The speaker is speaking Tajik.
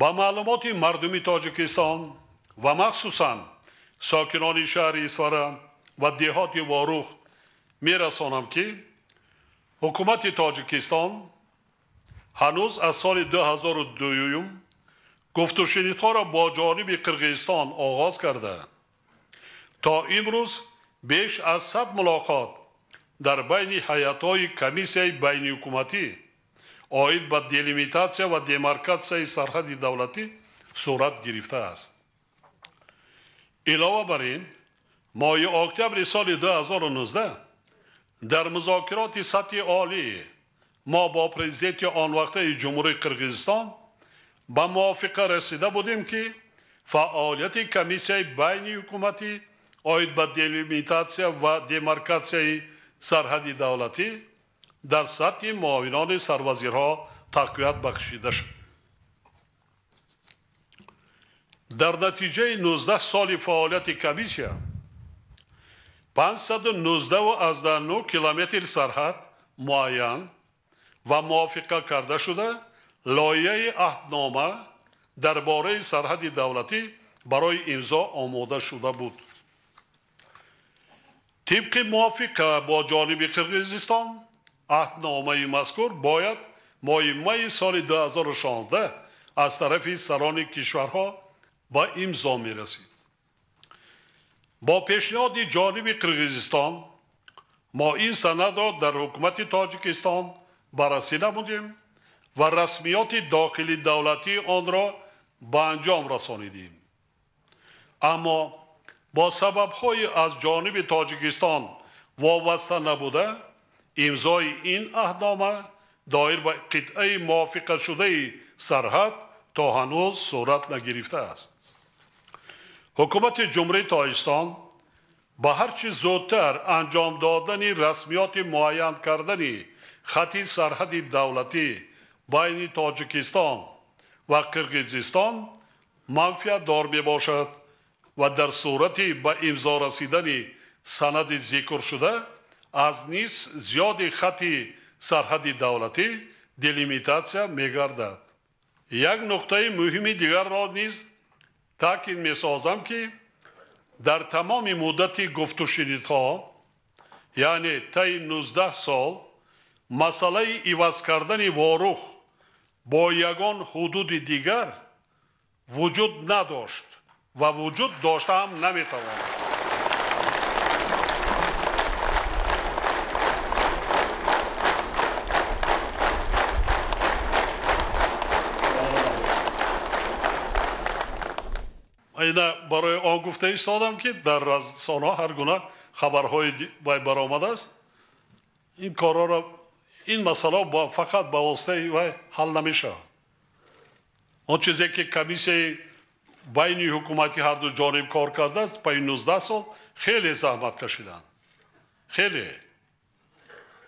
Ба маълумоти мардуми Тоҷикистон ва махсусан сокинони шаҳри Исфара ва деҳоти Ворух мерасонам, ки ҳукумати Тоҷикистон ҳанӯз аз соли 2002 гуфтушунидҳоро бо ҷониби Қирғизистон оғоз карда, то имрӯз беш аз 100 мулоқот дар байни ҳайатҳои комиссияи байниҳукуматӣ оид ба делимитатсия ва демаркатсияи сарҳади давлатӣ сурат гирифтааст. Илова бар ин, моҳи октябри соли 2019 дар музокироти сатҳи олӣ мо бо президенти он вақтаи Ҷумҳурии Қирғизистон ба мувофиқа расида будем, ки фаъолияти комиссияи байниҳукуматӣ оид ба делимитатсия ва демаркатсияи сарҳади давлатӣ дар сатҳи муовинони сарвазирҳо тақвият бахшида шуд. Дар натиҷаи 19 соли фаъолияти комиссия 519,9 километр сарҳад муайян ва мувофиқа карда шуда, лоиҳаи аҳднома дар бораи сарҳади давлатӣ барои имзо омода шуда буд. Тибқи мувофиқа бо ҷониби Қирғизистон, аҳдномаи мазкур бояд моҳи майи соли 2016 аз тарафи сарони кишварҳо ба имзо мерасид. Бо пешниҳоди ҷониби Қирғизистон мо ин санадро дар ҳукумати Тоҷикистон баррасӣ намудем ва расмиёти дохили давлатии онро ба анҷом расонидем. Аммо бо сабабҳои аз ҷониби Тоҷикистон вобаста набуда, имзои ин аҳднома доир ба қитъаи мувофиқашудаи сарҳад то ҳанӯз сурат нагирифтааст. Ҳукумати Ҷумҳурии Тоҷикистон ба ҳарчи зудтар анҷом додани расмиёти муайян кардани хати сарҳади давлатӣ байни Тоҷикистон ва Қирғизистон манфиатдор мебошад ва дар сурати ба имзо расидани санади зикршуда аз нисф зиёди хати сарҳади давлатӣ делимитатсия мегардад. Як нуқтаи муҳими дигарро низ таъкид месозам, ки дар тамоми муддати гуфтушунидҳо, яъне таи 19 сол, масъалаи иваз кардани Ворух бо ягон ҳудуди дигар вуҷуд надошт ва вуҷуд дошта ҳам наметавонад. Ина барои он гуфта истодам, ки дар расонаҳо ҳар гуна хабарҳои вай баромадааст. Ин корҳоро, ин масъала фақат ба воситаи вай ҳал намешавад. Он чизе ки комиссияи байни ҳукумати ҳарду ҷониб кор кардааст, пайи 19 сол хеле заҳмат кашиданд. Хеле.